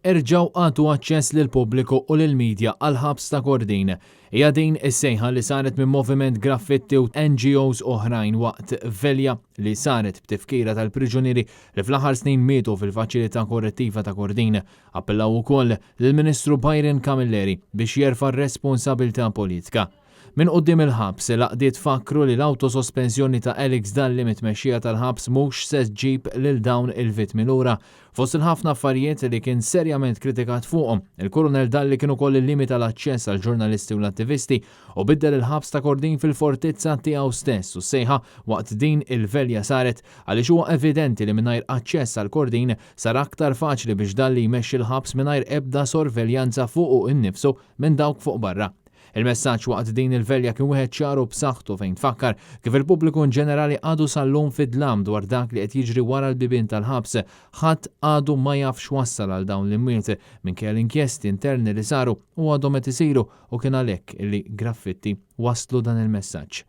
Erġgħu agħtu aċċess lill-pubbliku u lill-media għall-ħabs ta' Kordin. Hija din is-sejħa li saret minn Moviment Graffitti u NGOs oħrajn waqt velja li saret b'tifkira tal-priġunieri li fl-aħħar snin mietu fil-faċilità korrettiva ta' Kordin. Appellaw ukoll lill-Ministru Byron Camilleri biex jerfa' r-responsabilità politika. Minn quddiem il-ħabs, l-għaqdiet fakkru li l-awtosospensjoni ta' Alex Dalli mit-tmexxija tal-ħabs mhux se ġġib lil dawn il-vittmi lura. Fost il-ħafna affarijiet li kien serjament kritikat fuqhom, il-Kurunell Dalli kien ukoll illimita l-aċċess għall-ġurnalisti u l-attivisti u biddel il-ħabs ta' Kordin fil-fortizza tiegħu stess u s-sejħa waqt din il-velja saret għaliex huwa evidenti li mingħajr aċċess għal Kordin sar aktar faċli biex Dalli jmexxi l-ħabs mingħajr ebda sorveljanza fuqu innifsu minn dawk fuq barra. Il-messaġġ waqt din il-velja kien wieħed ċar u b'saħħtu fejn tfakkar kif il-pubbliku inġenerali għadu sal-lum fid-dlam dwar dak li qed jiġri wara l-bibien tal-ħabs. Ħadd għadu ma jaf x'wassal għal dawn l-imwiet minkejja l-inkjesti interni li saru u għadhom qed isiru u kien għalhekk li Graffitti wasslu dan il-messaġġ.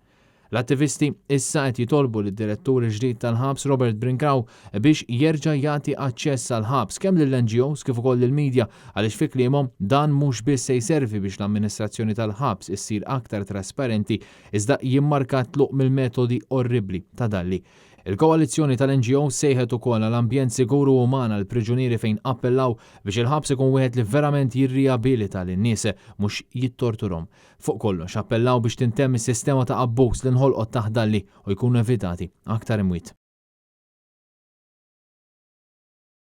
L-attivisti issa qed jitolbu lid-direttur il-ġdid tal-ħabs Robert Brincau biex jerġa' jagħti aċċess għall-ħabs kemm lill-NGOs kif ukoll lill-media għaliex fi kliemhom dan mhux biss se jservi biex l-amministrazzjoni tal-ħabs issir aktar trasparenti iżda jimmarka t-tluq mill-metodi orribbli ta' Dalli. Il-koalizzjoni tal-NGOs sejħet ukoll għal ambjent sigur u uman għall-priġunieri fejn appellaw biex il-ħabs ikun wieħed li verament jirrijabilita lin-nies mhux jittorturhom. Fuq kollox, appellaw biex tintemm is-sistema ta' abbuż li nħolqot taħt Dalli u jkunu evitati aktar imwiet.